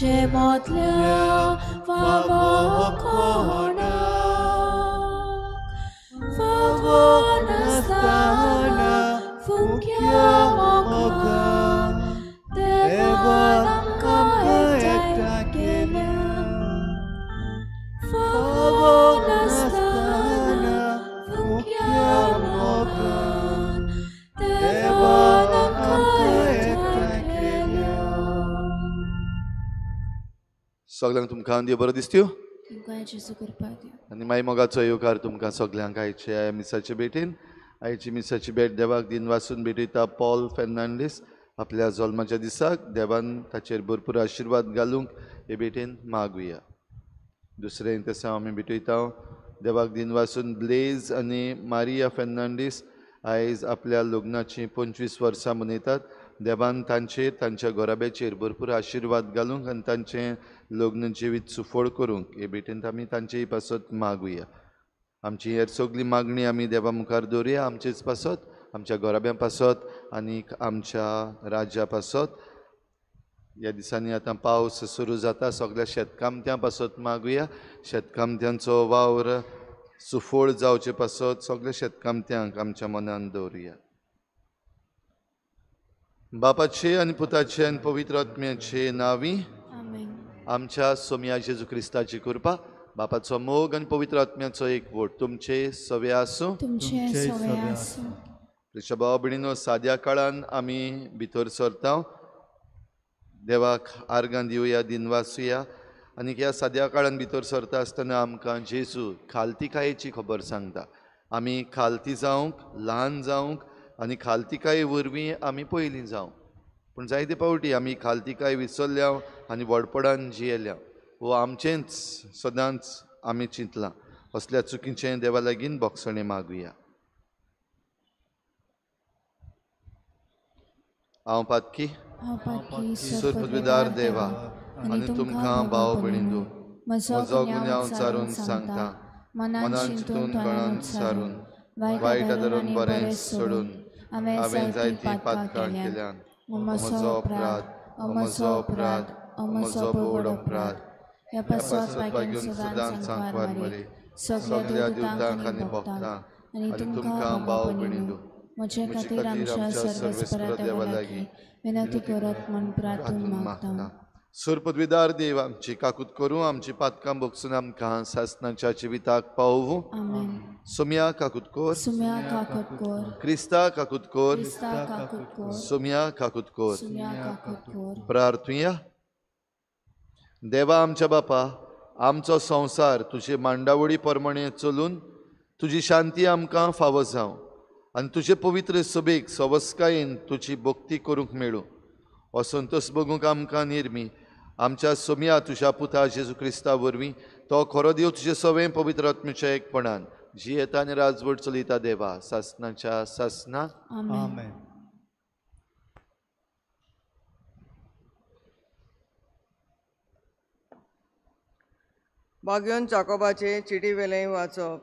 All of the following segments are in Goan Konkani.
आमचे मोदल्या फावो कोणाक फावो नासतना फुंक्या मोगान देवान आमकां एकठांय केल्या फावो नासतना फुंक्या मोगान देवान आमकां एकठांय केल्या. सगळ्यांक तुमकां देव बरो दिसत्यो तुमकां जेजू कृपा दिवं. आनी मागीर मोगाचो येवकार तुमकां सगल्यांक आयच्या मिसाचे भेटीन. आयची मिसाची भेट देवाक दिन वासून भेटयता पॉल फेर्नांडीस आपल्या जल्माच्या दिसाक देवान ताचेर भरपूर आशिर्वाद घालूंक हे भेटेन मागुया. दुसरें तशें आमी भेटयता देवाक दिन वासून ब्लेज आनी मारिया फेर्नांडीस आयज आपल्या लग्नाची 25 वर्सां मनयतात. देवान तांचेर तांच्या घराब्याचेर भरपूर आशिर्वाद घालूंक आनी तांचें लग्न जिवीत सुफळ करूंक हे भेटेन आमी तांचेय पासत मागुया. आमची हेर सगळी मागणी आमी देवा मुखार दवरुया, आमचेच पासत, आमच्या घराब्यां पासत आनी आमच्या राज्या पासत. ह्या दिसांनी आतां पावस सुरू जाता, सगळ्या शेतकामत्यां पासत मागुया. शेतकामत्यांचो वावर सुफळ जावचे पासत सगळ्या शेतकामत्यांक आमच्या मनान दवरुया. बापाचे आनी पुताचे आनी पवित्र आत्म्याचे नांवी आमच्या सोम्या जेजू क्रिस्ताची कृपा, बापाचो मोग आनी पवित्र आत्म्याचो एकवट तुमचे सवे आसूं. प्रिय भाव भयणीनो, साद्या काळान आमी भितर सरता. देवाक आर्गां दिवया, दिनवासुया आनी ह्या साद्या काळान भितर सरता आसतना आमकां जेजू खालतीकायेची खबर सांगता. आमी खालती जावंक, ल्हान जावंक आनी खालतीकाये वरवीं आमी पयलीं जावंक. पूण जायते फावटी आमी खालतीकाय विसरल्या आनी व्हडपणान जियेल्या वो आमचेंच सदांच आमी चिंतलां. असल्या चुकीचें देवा लागीं बोगसणें मागुया. हांव पातकी सुरपदवीदार देवा आनी तुमकां भाव भयणींनो म्हजो गुन्यांव सारून सांगता, मनान चिंतून कणान सारून वायट धरून बरें सोडून हांवें जायतीं पातकां केल्यान. म्हजो अपराध, म्हजो अपराध, म्हजो व्हड अपराध. ह्या पासत मागून सदांच सांकवार मरे सगळ्या दिवतांक आनी भक्तांक आनी तुमकां भाव भयणींनो म्हजे खातीर आमच्या सर्वेस्पर देवा लागीं विनंती करत म्हूण प्रार्थून मागता. सुरपदवीदार देव आमची काकूत करूं, आमची पातकां भोगसून आमकां सासणाच्या जिविताक पावोवं. सोम्या काकूत कोर, सोम्या काकूत कोर, क्रिस्ता काकूत कोर, क्रिस्ता काकूत कोर, सोम्या काकूत कोर. सोम्या काकूत कोर. प्रार्थुया. देवा आमच्या बापा, आमचो संवसार तुजे मांडावळी प्रमाणे चलून तुजी शांती आमकां फावो जावं आनी तुजे पवित्र सभेक सवस्कायेन तुजी भक्ती करूंक मेळूं. हो संतोश बगूंक आमकां निर्मी आमच्या सोम्या तुज्या पुता जेजू क्रिस्ता वरवीं तो खरो देव तुजे सवें पवित्र आत्म्याच्या एकपणान जियेता आनी राजवट चलयता देवा सासणाच्या सासना. आमेन. बाग्योन जाकोबाचे चिटी वेलें वाचप.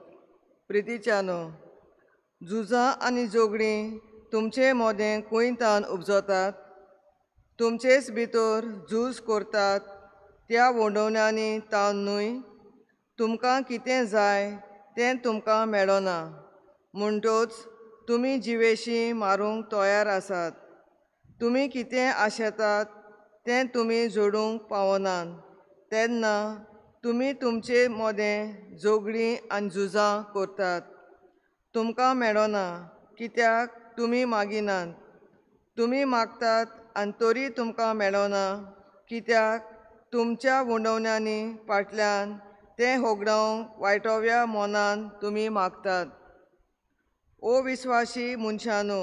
प्रितीच्यानो, झुजां आनी झगडीं तुमचे मोदें कुंयतान उपजतात, तुमचेच भितर झूज करतात त्या वडोवण्यांनी ताण न्हय. तुमकां कितें जाय तें तुमकां मेळना, म्हणटच तुमी जिवेशीं मारूंक तयार आसात. तुमी कितें आशेतात तें तुमी जोडूंक पावनात, तेन्ना तुमी तुमचे मोदें झगडीं आनी झुजां करतात. तुमकां मेळना कित्याक तुमी मागिनात. तुमी मागतात आनी तरी तुमकां मेळना कित्याक तुमच्या वडोवण्यांनी फाटल्यान तें होगडावंक वायटोव्या मनान तुमी मागतात. ओ विस्वाशी मनशांनो,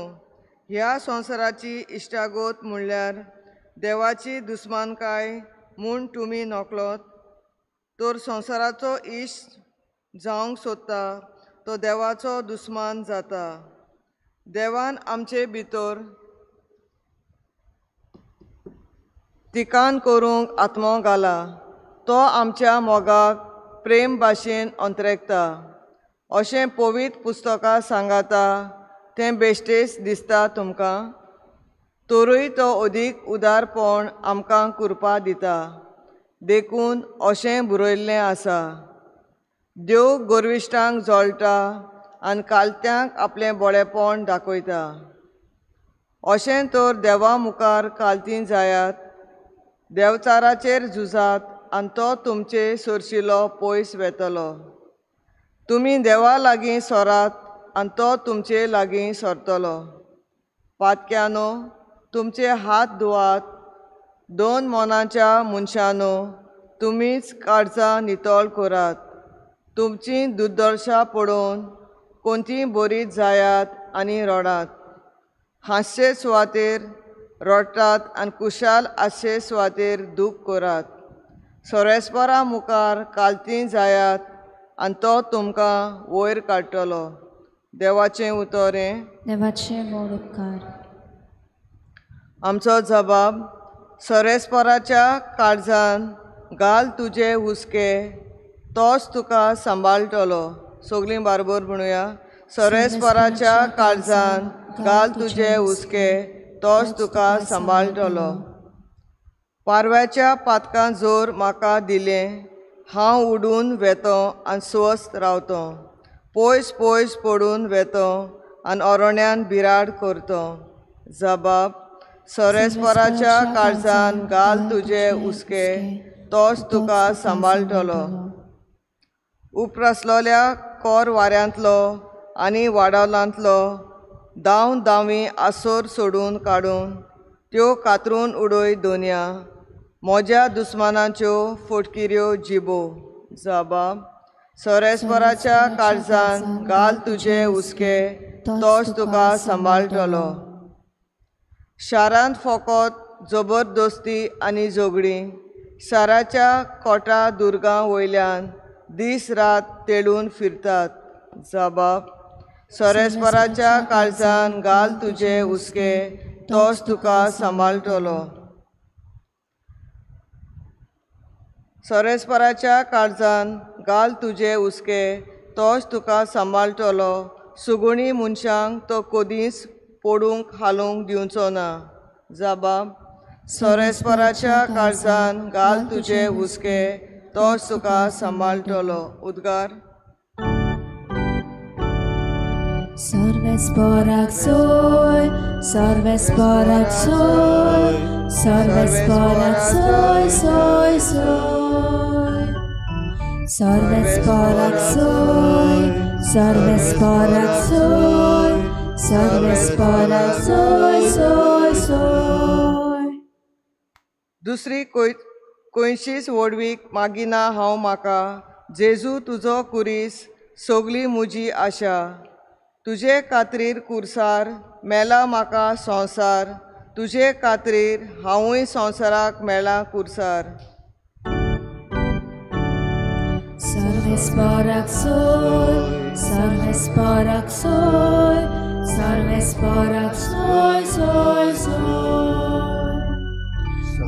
ह्या संवसाराची इश्टागत म्हणल्यार देवाची दुस्मानकाय म्हूण तुमी नकळत, तर संवसाराचो इश्ट जावंक सोदता तो देवाचो दुस्मान जाता. देवान आमचे भितर तिकान करूंक आत्मो घाला, तो आमच्या मोगाक प्रेम भाशेन अंतरेकता. अशें पवित्र पुस्तकां सांगाता तें बेश्टेच दिसता तुमकां, तरूय तो अदीक उदारपण आमकां कृपा दिता. देखून अशें बरयल्लें आसा, देव गोरविश्टांक जळटा आनी कालत्यांक आपलें बरेपण दाखयता. अशें तर देवा मुखार कालती जायात, देवचाराचेर झुजात आनी तो तुमचे सरशिलो पयस वेतलो. तुमी देवा लागीं सरात आनी तो तुमचे लागीं सरतलो. पातक्यानो, तुमचे हात धुवात. दोन मनाच्या मनशानो, तुमीच काळजां नितळ करात. तुमची दुर्दशा पळोवन कोणती बरी जायात आनी रडात. हांसचे सुवातेर रडटात आनी कुशाल आसचे सुवातेर दूख करात. सोरेस्परा मुखार कालती जायात आनी तो तुमकां वयर काडटलो. देवाचें उतर हें. देवाचे व्हड उपकार. आमचो जबाब सोरेस्पराच्या काळजान घाल तुजे हुस्के, तोच तुका सांबाळटलो. सगळीं बारबर म्हणुया. सोरेस्पराच्या काळजान घाल तुजे हुस्के, तोच तुका सांबाळटलो. पारव्याच्या पातकां जोर म्हाका दिलें, हांव उडून वेतो आनी स्वस्थ रावतो. पयस पयस पडून वेतो आनी अरण्यान बिराड करतो. जबाब सोरेस्पराच्या काळजान घाल तुजे हुस्के, तोच तुका सांबाळटलो. उपरासलोल्या कोर वाऱ्यांतलो आनी वाडावलांतलो धांव धांवी आसोर सोडून काडून त्यो कातरून उडय दोनया म्हज्या दुस्मानाच्यो फटकिऱ्यो जिबो. जबाब सोरेस्पराच्या काळजान घाल तुजे हुस्के, तोच तुका सांबाळटलो. शारांत फकत जबरदस्ती आनी झगडीं, शाराच्या कोटा दुर्गां वयल्यान दीस रात तेळून फिरतात. जबाब सोरेस्पराच्या काळजान घाल तुजे हुस्के, तोच तुका सांबाळटलो. सोरेस्पराच्या काळजान घाल तुजे हुस्के, तोच तुका सांबाळटलो. सुगुणी मनशांक तो कदींच पडूंक हालूंक दिवचो ना. जबाब सोरेस्पराच्या काळजान घाल तुजे हुस्के, तोच तुका सांबाळटलो. उद्गार. सर्वेस्पराक सोय, सर्वेस्पराक सोय, सर्वेस्पराक सोय सोय सोय. सर्वेस्पराक सोय, सर्वेस्पराक सोय, सर्वेस्पराक सोय सोय सोय. दुसरी खंयचीच व्हडवीक मागिना हांव म्हाका, जेजू तुजो कुरीस सगली म्हजी आशा. तुजे खातीर कुर्सार मेला म्हाका संवसार, तुजे खातीर हांवूय संवसाराक मेला कुर्सार. सर्वेस्पराक सोय, सर्वेस्पराक सोय, सर्वेस्पराक सोय सोय सोय.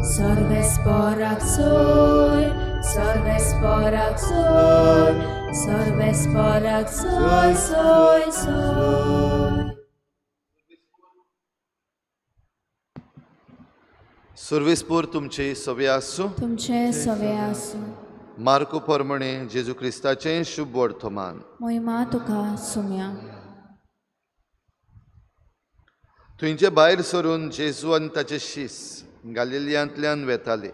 सर्वेस्पराक सोय, सर्वेस्पराक सोय, सर्वेस्पराक सोय सोय सोय. सर्वेस्पोर तुमचे सवे आसूं. तुमचे सवे आसूं. मार्को प्रमाणे जेजू क्रिस्ताचें शुभ वर्तमान. मोहिमा तुका सुम्या. थंयचे भायर सरून जेजू आनी ताचे शीस गालिलियांतल्यान वेताले.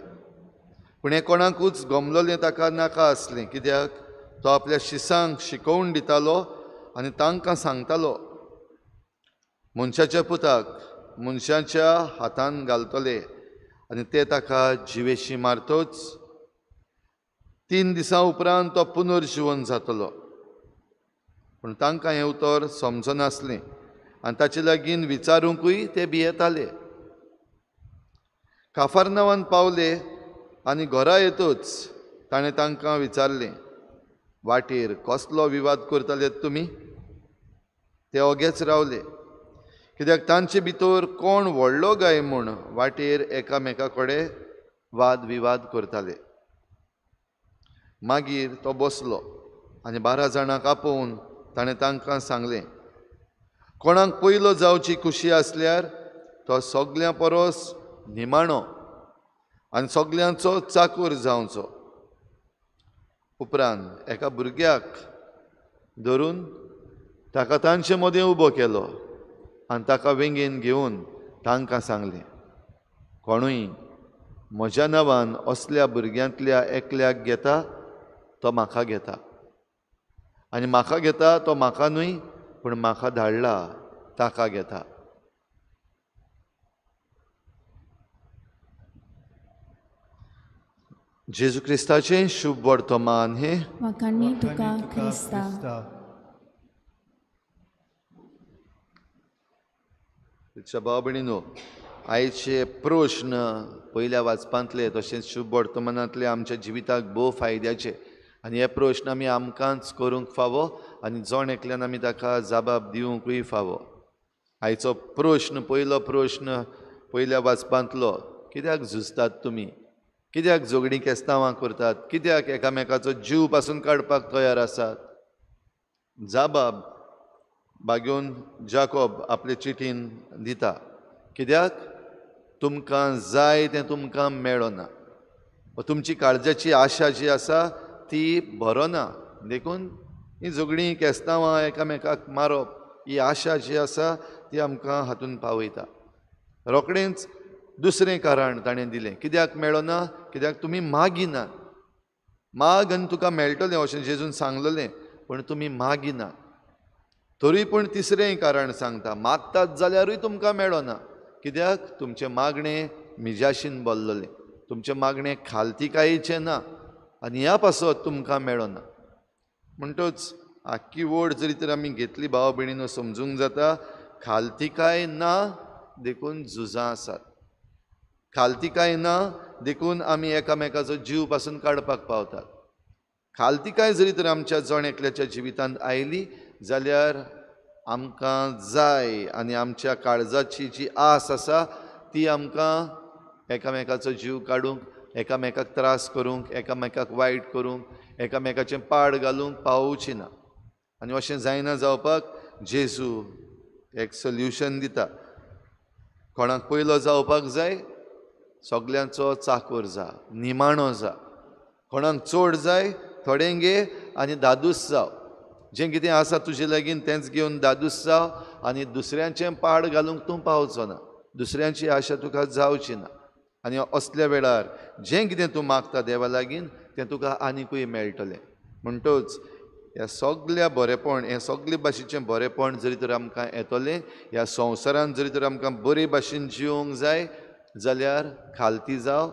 पूण हें कोणाकूच गमलोलें ताका नाका आसलें, कित्याक तो आपल्या शिसांक शिकोवन दितालो आनी तांकां सांगतालो, मनशाच्या पुताक मनशाच्या हातान घालतले आनी ते ताका जिवेशी मारतोच 3 दिसां उपरांत तो पुनर्जिवन जातलो. पूण तांकां हें उतर समजनासलें आनी ताचे लागीं विचारूंकूय ते भियेताले. काफारनावान पावले आनी घरा येतच ताणें तांकां विचारलें, वाटेर कसलो विवाद करताले तुमी? ते ओगेच रावले, कित्याक तांचे भितर कोण व्हडलो काय म्हूण वाटेर एकामेका कडेन वाद विवाद करताले. मागीर तो बसलो आनी 12 जाणांक आपोवन ताणें तांकां सांगलें, कोणाक पयलो जावची खुशी आसल्यार तो सगल्यां परस निमाणो आनी सगल्यांचो चाकूर जावचो. उपरांत एका भुरग्याक धरून ताका तांचे मदें उबो केलो आनी ताका वेंगेन घेवन तांकां सांगलें, कोणूय म्हज्या नांवान असल्या भुरग्यांतल्या एकल्याक घेता तो म्हाका घेता, आनी म्हाका घेता तो म्हाका न्हय पूण म्हाका धाडला ताका घेता. जेजू क्रिस्ताचें शुभ वर्तमान हें. वाखाणनी तुका क्रिस्ता. भाव भयणीनो, आयचे प्रश्न पयल्या वाचपांतले तशेंच शुभ वर्तमानांतले आमच्या जिविताक भोव फायद्याचे आनी हे प्रश्न आमी आमकांच करूंक फावो आनी जण एकल्यान आमी ताका जबाब दिवंकूय फावो. आयचो प्रश्न, पयलो प्रश्न पयल्या वाचपांतलो, कित्याक झुजतात तुमी? कित्याक झगडीं केस्तांवां करतात? कित्याक एकामेकाचो जीव पासून काडपाक तयार आसात? जबाब बागेवन जाकोब आपले चिटीन दिता, कित्याक तुमकां जाय तें तुमकां मेळना, तुमची काळजाची आशा जी आसा ती भरना, देखून ही झगडीं केस्तांवां एकामेकाक मारप ही आशा जी आसा ती आमकां हातून पावयता. रोखडेंच दुसरें कारण ताणें दिलें, कित्याक मेळना? कित्याक तुमी मागिनात. माग आनी तुका मेळटलें अशें जेजून सांगलेलें, पूण तुमी मागिनात. तरी पूण तिसरें कारण सांगता, मागतात जाल्यारूय तुमकां मेळना, कित्याक तुमचें मागणें मिजाशीन बोल्ललें, तुमचें मागणें खालतिकायेचें ना आनी ह्या पासत तुमकां मेळना. म्हणटच आख्खी वड जरी तर आमी घेतली भाव भयणीनो, समजूंक जाता खालतिकाय ना देखून झुजां आसात, खालतिकाय ना देखून आमी एकामेकाचो जीव पासून काडपाक पावतात. खालतिकाय जरी तर आमच्या जण एकल्याच्या जिवितांत आयली जाल्यार आमकां जाय आनी आमच्या काळजाची जी आस आसा ती आमकां एकामेकाचो जीव काडूंक, एकामेकाक त्रास करूंक, एकामेकाक वायट करूंक, एकामेकाचें पाड घालूंक पावोवची ना. आनी अशें जायना जावपाक जेजू एक सोल्युशन दिता. कोणाक पयलो जावपाक जाय सगल्यांचो चाकोर जा, निमाणो जा. कोणाक चड जाय थोडें घे आनी दादूस जाव, जें कितें आसा तुजे लागीं तेंच घेवन दादूस जाव आनी दुसऱ्यांचें पाड घालूंक तूं पावचो ना, दुसऱ्यांची आशा तुका जावची ना. आनी असल्या वेळार जें कितें तूं मागता देवा लागीं तें तुका आनिकूय मेळटलें. म्हणटच ह्या सगल्या बरेपण, हें सगले भाशेचें बरेपण जरी तर आमकां येतलें, ह्या संवसारान जरी तर आमकां बरे भाशेन जिवंक जाय जाल्यार खालती जाव,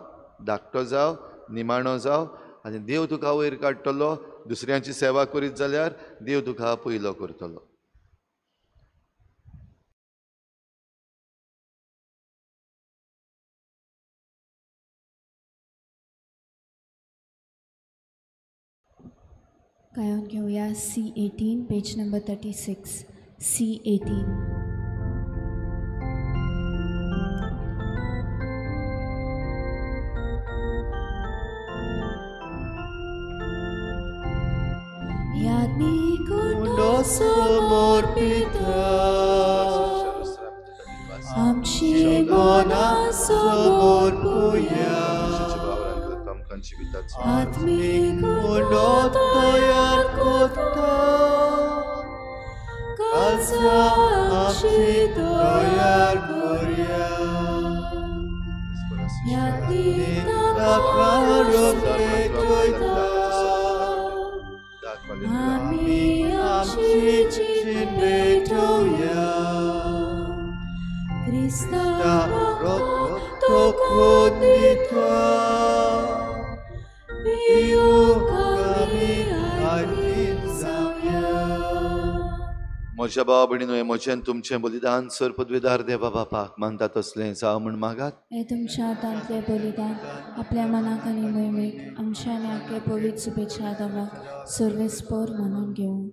धाकटो जाव, निमाणो जाव आनी देव तुका वयर काडटलो. दुसऱ्यांची सेवा करीत जाल्यार देव तुका पयलो करतलो. गायन घेवया C18, page number 36, C18. आमची मनां समोर पुया आत्मीक उंडो तयार करता, कालचा आमची तयार करया. आमी आमची जीण भेटोवया, क्रिस्ता रक्त दिता, पिवंक आमी आयतीन जावया. म्हज्या भावा भयणीनो, हें म्हजें आनी तुमचें बलिदान सर पदवेदार देवा बापाक मानता तसलें जावं म्हूण मागात. हें तुमच्या हातांतलें बलिदान आपल्या मनाक आनी मोहिमेक आमच्या आनी आख्या पवित्र शुभेच्छा देवाक सर्वेस्पर मानून घेवं.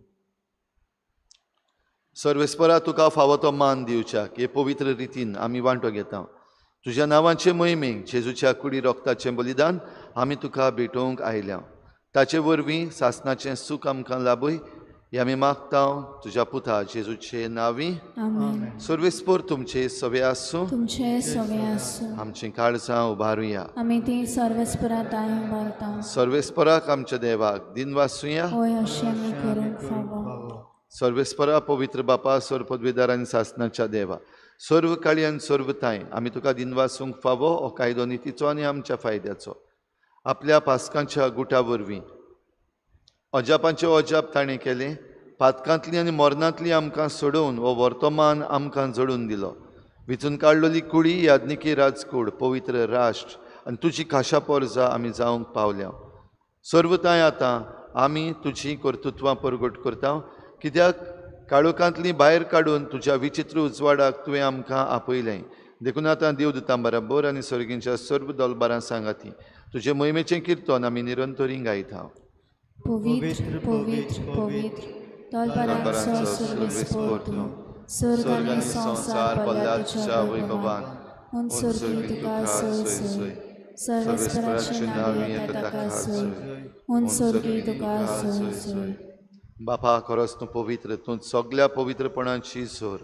सर्वेस्परा, तुका फावो तो मान दिवच्याक हे पवित्र रितीन आमी वांटो घेता. तुज्या नांवाचे मोहिमेक जेजूच्या कुडी रोगताचें बलिदान आमी तुका भेटोवंक आयल्या. ताचे वरवीं सासणाचें सूख आमकां लाभय. हे आमी मागता तुज्या पुता जेजूचे नांवी। आमेन। सर्वेस्पोर तुमचे सवे आसूं, तुमचे सवे आसूं। आमची काळजां उबारुया, आमी ती सर्वेस्परा दाय उबारता। सर्वेस्पराक आमच्या देवाक दिनवासुया, होय अशें आमी करूंक फावो। सर्वेस्परा पवित्र बापा, सर्व पदवीदार आनी सासनाच्या देवा, सर्व काळी आनी सर्व तांय आमी तुका दिनवासूंक फावो हो कायदो नितीचो आनी आमच्या फायद्याचो। आपल्या पास्कांच्या गुटा वरवीं अजापांचें अजाप ताणें केलें, पातकांतली आनी मरणांतली आमकां सोडोवन हो वर्तमान आमकां जोडून दिलो। विचून काडलेली कुडी याज्ञिकी राजकूड, पवित्र राष्ट्र आनी तुजी खाशा पोरजा आमी जावंक पावल्या। सर्वताय आतां आमी तुजी कर्तृत्वां परगट करता, कित्याक काळोखांतली भायर काडून तुज्या विचित्र उजवाडाक तुवें आमकां आपयलें। देखून आतां देवदूतां बराबर आनी सर्गींच्या सर्व दलबारां सांगाती तुजे मोहिमेचें किर्तन आमी निरंतरी गायता। पवित्र पवित्र पवित्र दलबारांचो सर्वेस्पोर तूं, स्वर्ग आनी संवसार भरला तुज्या वैभवान। उंच तुका सोय सोय, सर्वेस्पराचे नांवी येता ताका सोय, उंच तुका सोय सोय। बापा, खरोच तूं पवित्र, तूं सगल्या पवित्रपणाची जोर।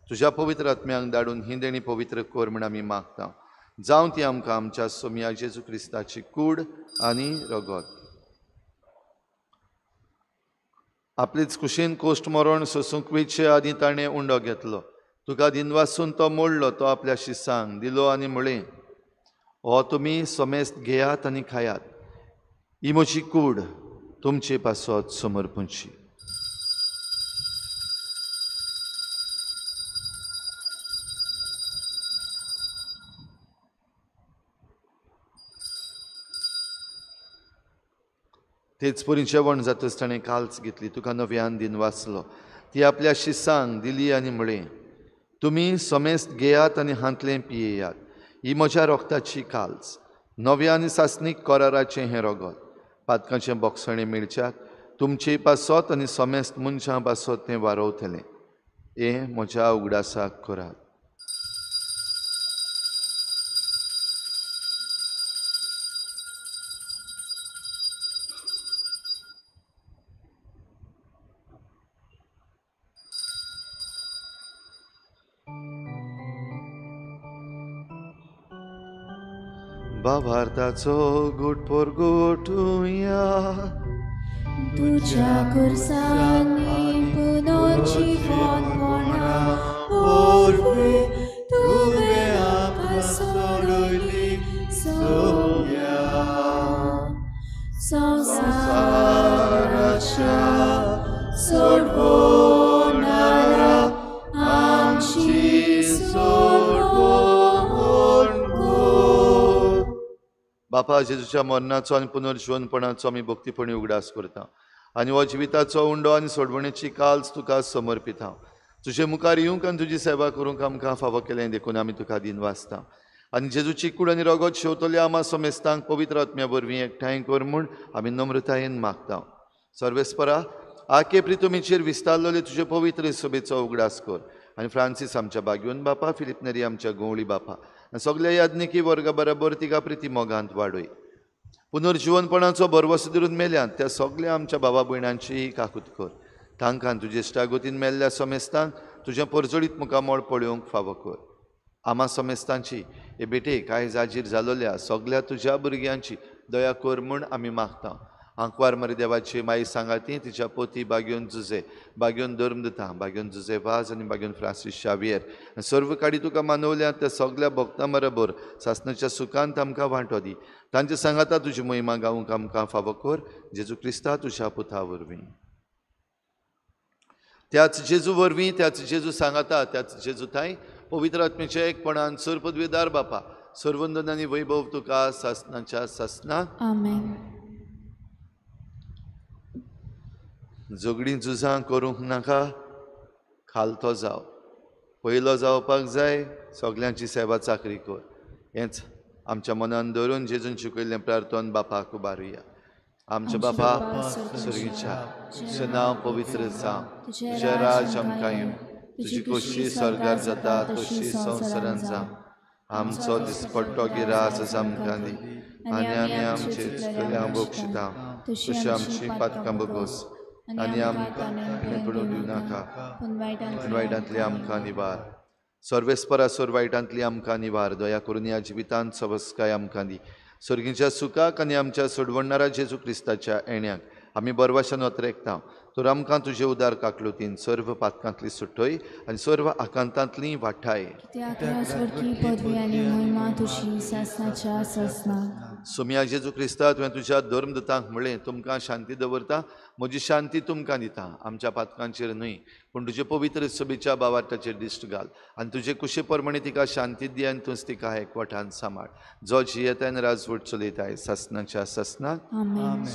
तुज्या पवित्र आत्म्यांक धाडून ही देणी पवित्र कर म्हूण आमी मागता। जावं ती आमकां आमच्या सोमया जेजू क्रिस्ताची कूड आनी रगत। आपलेच कुशीन कोश्ट मरण सोसूंक वेचे आदीं ताणें उंडो घेतलो, तुका दिनवासून तो मोडलो, तो आपल्या शिसांक दिलो आनी म्हळें, हो तुमी समेस्त घेयात आनी खायात, ही म्हजी कूड तुमचे पासत समर्पणची। तेच परी जेवण जातच ताणें काल्च घेतली, तुका नव्यान दिन वाचलो, ती आपल्या शिसांक दिली आनी म्हळें, तुमी समेस्त घेयात आनी हांतलें पियेयात, ही म्हज्या रोगताची काल्च, नव्या आनी सासणीक कराराचें हें रगत, पातकांचें बोगसणें मेळच्याक तुमचे पासत आनी समेस्त मनशां पासत तें वारोवतलें। हें म्हज्या उगडासाक करात। भावार्थाचो गुट परगटुया, तुज्या खुर्सांनी पुनर्जीवनपणा वरवीं तुवें आमकां सोडयली सोम्या। संवसाराच्या सोडवणारा आमची सोडवण कर। बापा, जेजूच्या मरणाचो आनी पुनर्जीवनपणाचो आमी भक्तीपणी उगडास करता आनी हो जिविताचो उंडो आनी सोडवणेची काल्च तुका समर्पिता। तुजे मुखार येवंक आनी तुजी सेवा करूंक आमकां फावो केलें देखून आमी तुका दिनवासता। आनी जेजूची कूड आनी रगत शेवतल्या आमा समेस्तांक पवित्र आत्म्या वरवीं एकठांय कर म्हूण आमी नम्रतायेन मागता। सर्वेस्परा, आके प्रितुमीचेर विस्तारलेले तुजे पवित्र सभेचो उगडास कर आनी फ्रांसीस आमच्या बागयोन बापा, फिलीप नेरी आमच्या गवळी बापा आनी सगल्या याज्ञिकी वर्गा बराबर तिका प्रिती मोगांत वाडय। पुनर्जीवनपणाचो भरवसो धरून मेल्यात त्या सगल्या आमच्या बाबा भयणांची काकूत कर। तांकां तुजे इश्टागतीन मेल्ल्या समेस्तांक तुजें परजळीत मुखामळ पळोवंक फावो कर। आमा समेस्तांची हे भेटेक आयज हाजीर जालोल्या सगल्या तुज्या भुरग्यांची दया कर म्हूण आमी मागता। आंकवार मरी देवाची माई सांगाती तिच्या पोती बागयोन जुजे, बागयोन धर्मदूता, बागयोन जुजे वाज आनी बागयोन फ्रांसीस शावियर सर्व काडी तुका मानवल्या त्या सगल्या भक्तां बरोबर सासणाच्या सुखांत आमकां वांटो दी। तांचे सांगाता तुजी महिमा गावंक आमकां फावो कर, जेजू क्रिस्ता तुज्या पुता वरवीं। त्याच जेजू वरवीं, त्याच जेजू सांगाता, त्याच जेजू थांय पवित्र आत्म्याच्या एकपणान सर्व पदवीदार बापा, सर्वंदन आनी वैभव तुका सासणाच्या सासना। आमेन। झगडीं झुजां करूंक नाका, खालतो जाव, पयलो जावपाक जाय, सगल्यांची सेवा चाकरी कर। हेंच आमच्या मनान धरून जेजून शिकयल्लें प्रार्थन बापाक उबारुया। आमच्या बापा सर्गीच्या, तुजें नांव पवित्र जावं, तुजें राज आमकां येवं, तुजी खोशी स्वर्गार जाता तशी संवसारांत जावं। आमचो दिसपट्टो गिरास आमकां दी आनी आमी आमचे चुकल्या बक्षिता तशी आमची पातकां बगोस आनी आमकां पडून दिवं नाका, पूण वायटांतली आमकां निवार. सर्वेस्परा सोर वायटांतली आमकां निवार. दया करून ह्या जिवितांत सवस्काय आमकां दी. सर्गीच्या सुखाक आनी आमच्या सोडवणणारा जेजू क्रिस्ताच्या येण्याक आमी बरवाशान अत्रेकता. तर आमकां तुजे उदार काकलुतीन सर्व पातकांतली सुटय आनी सर्व आकांतांतली वाठाय. सोम्या जेजू क्रिस्ता, तुवें तुज्या धर्मदूतांक म्हणलें, तुमकां शांती दवरता, म्हजी शांती तुमकां दिता. आमच्या पातकांचेर न्हय पूण तुजे पवित्र सभेच्या बावार्थाचेर दिश्ट घाल आनी तुजे कुशे प्रमाणे तिका शांती दी आनी तूंच तिका एकवटान सांबाळ, जो जियेता आनी राजवट चलयताय सासनाच्या सासनाक.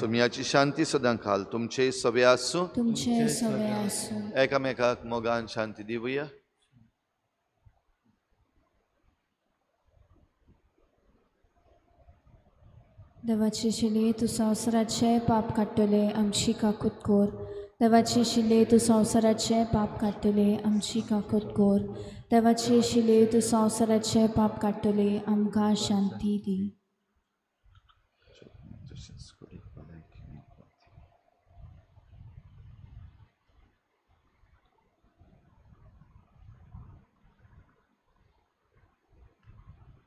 सोम्याची शांती सदां खाल तुमचे सवे आसूं, तुमचे सवे आसूं. एकामेकाक मोगान शांती दिवया. देवाचे शिले तूं संवसाराचें पाप काडटले, आमची काकूत कोर. देवाचे शिले तूं संवसाराचें पाप काडटले, आमची काकूत कोर. देवाचे शिले तूं संवसाराचें पाप काडटले, आमकां शांती दी.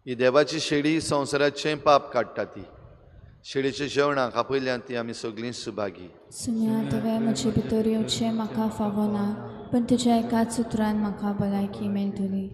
ही देवाची शेळी संवसाराचें पाप काडटा. ती शेळीच्या जेवणाक आपयल्यान ती आमी सगळीं सुभागी. सुम्या, तुवें म्हजे भितर येवचें म्हाका फावना, पूण तुज्या एकाच उतरान म्हाका भलायकी मेळटली.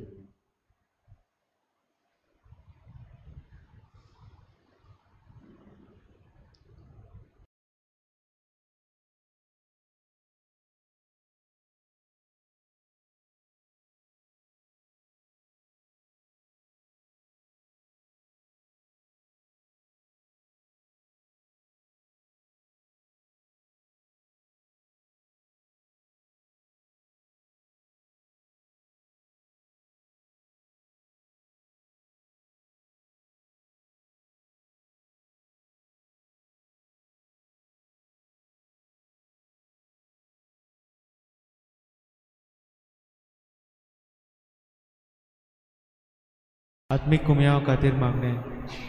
आत्मीक कुमयाव खातीर मागणें.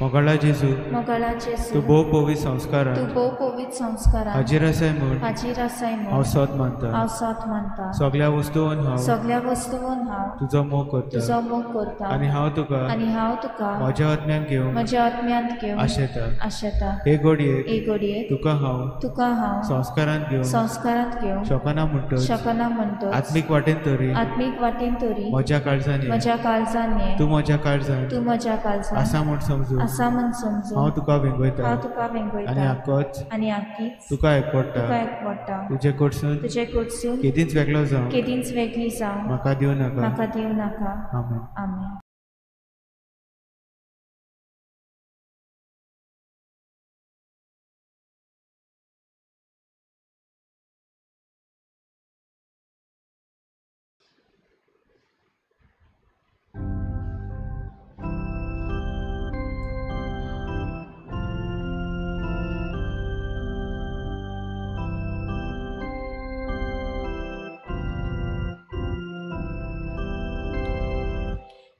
मोगाळा जेजू, मोगाळा जेजू, तूं भोव पवित्र संस्कारान, तूं भोव पवित्र संस्कारान हाजीर आसाय म्हूण, हाजीर आसाय म्हूण हांव सत मानता, हांव सत मानता. सगळ्या वस्तून हांव, सगळ्या वस्तून हांव तुजो मोग करता, तुजो मोग करता. आनी हांव तुका, आनी हांव तुका म्हज्या आत्म्यान घेवंक, म्हज्या आत्म्यांत घेवंक आशेता, आशेता. हे घडयेक, हे घडयेक तुका हांव, तुका हांव संस्कारांत घेवंक, संस्कारांत घेवंक शकना म्हणटच, शकना म्हणटच, आत्मीक वाटेन तरी, आत्मीक वाटेन तरी म्हज्या काळजान ये, म्हज्या काळजान ये, तूं म्हज्या काळजान, तूं म्हज्या काळजान आसा म्हूण समजून, आसा म्हूण समजून हांव तुका वेंगयता, हांव तुका वेंगयता. आनी आकोच, आनी आकीच तुका एकवटा, तुका एकवटा. तुजे कडसून, तुजे कडसून केदींच वेगळो जावं, केदींच वेगळी जावं म्हाका दिवं नाका, म्हाका दिवं नाका. आमेन. आमेन.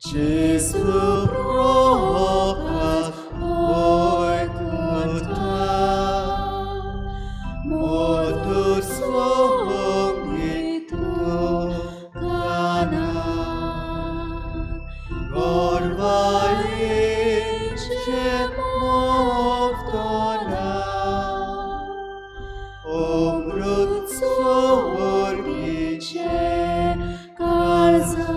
Jesu procat oikuta, motus longitu cana, gorva ince moftona, omrut sorgice calza.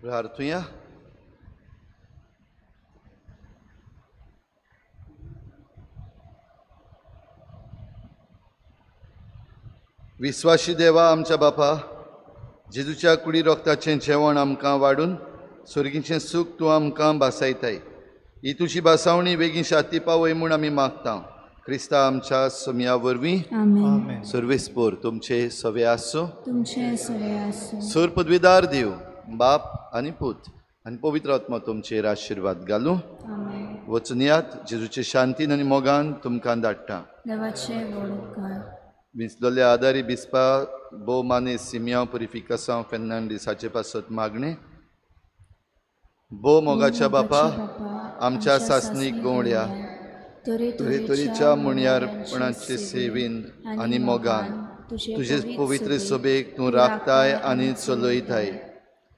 प्रार्थुया. विस्वाशी देवा आमच्या बापा, जेजूच्या कुडी रोगताचें जेवण आमकां वाडून स्वर्गीचें सूख तूं आमकां भासायताय. ही तुजी भासावणी बेगीन शाती पावय म्हूण आमी मागता. क्रिस्ता आमच्या सोमया वरवीं. आमेन. सर्वेस्पोर तुमचे सवे आसूं. तुमचे सवे आसूं. सोर पदवीदार देव बाप आनी पूत आनी पवित्र आत्मा तुमचेर आशिर्वाद घालूं. आमेन. वचून यात जेजूचे शांतीन आनी मोगान तुमकां धाडटा. देवाचे व्हड उपकार. विंचलोले आदारी बिस्पा भोव माने सिमियांव पुरिफिकासांव फेर्नांडीस हाचे पासत मागणें. भोव मोगाच्या बापा, आमच्या सासणीक गवळ्या तरेतरेच्या मुणयारपणाचे सेवेन आनी मोगान तुजे पवित्र सभेक तूं राखताय आनी चलयताय.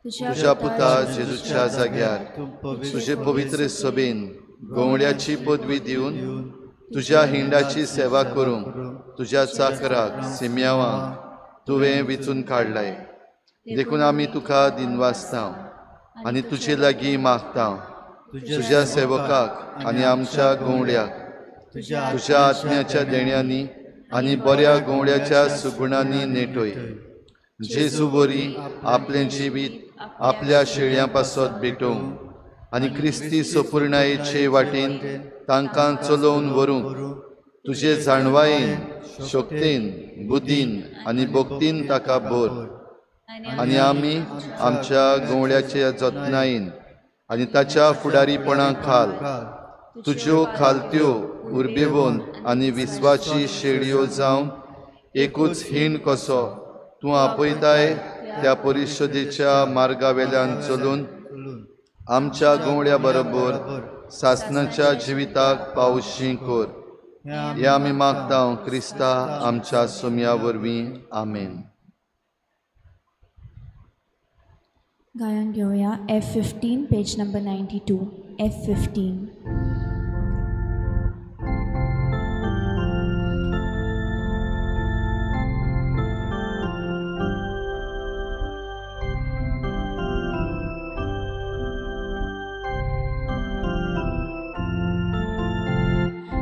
तुज्या पुता जेजूच्या जाग्यार तुजे पवित्र सभेन गवळ्याची पदवी दिवन तुज्या हिंडाची सेवा करूंक तुज्या चाकराक सिम्यावांक तुवें विचून काडलाय. देखून आमी तुका दिनवासता आनी तुजे लागीं मागता. तुज्या सेवकाक आनी आमच्या गवळ्याक तुज्या आत्म्याच्या देण्यांनी आनी बऱ्या गवळ्याच्या सुगुणांनी नेटय. जेजू वरी आपलें जिवीत आपल्या शेळयां पासत भेटोवंक आनी क्रिस्ती सपुर्णायेचे वाटेन तांकां चलोवन व्हरूंक तुजे जाणवायेन, शक्तेन, बुद्धीन आनी भक्तीन ताका भर. आनी आमी आमच्या गवळ्याच्या जतनायेन आनी ताच्या फुडारीपणा खाल तुज्यो खालत्यो उर्बेवन आनी विस्वाची शेळयो जावन एकूच हीण कसो तूं आपयताय त्या परिशदेच्या मार्गा वेल्यान चलून आमच्या गवळ्या बरोबर सासणाच्या जिविताक पावशी कर. हे आमी मागता क्रिस्ता आमच्या सोमया वरवीं. आमेन. गायन घेवया F15, page number 92. F15.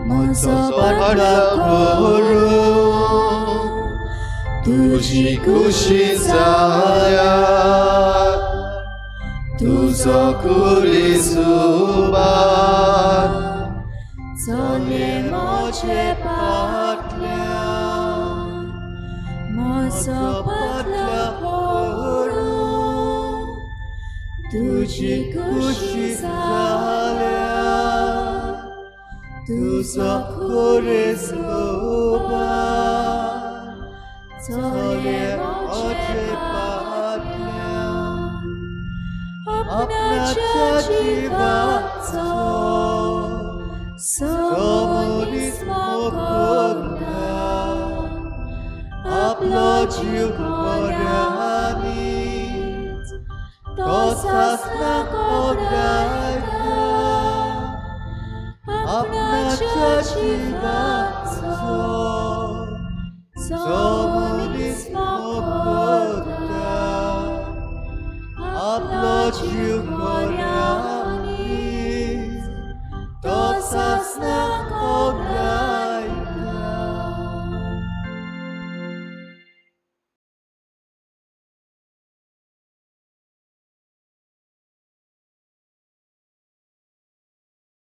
म्हजो पाटला करूं तुजी खुशी जाया, तुजो कुरीसुबार चले म्हजे पाटल्यान. म्हजो पाटला करूं तुजी खुशी जाल्या, तुजो कुरीसुबार चले म्हजे पाटल्यान. आपणाच्या जिवाचो सोमनीस मोगता, आपलो जीव कोऱ्यांनीच तो सासणाक ओगडायता. आपणाच्या जिवाचो सोमनीस मोगता, आपलो जीव कोऱ्यांनीच तो सासणाक ओगडायता.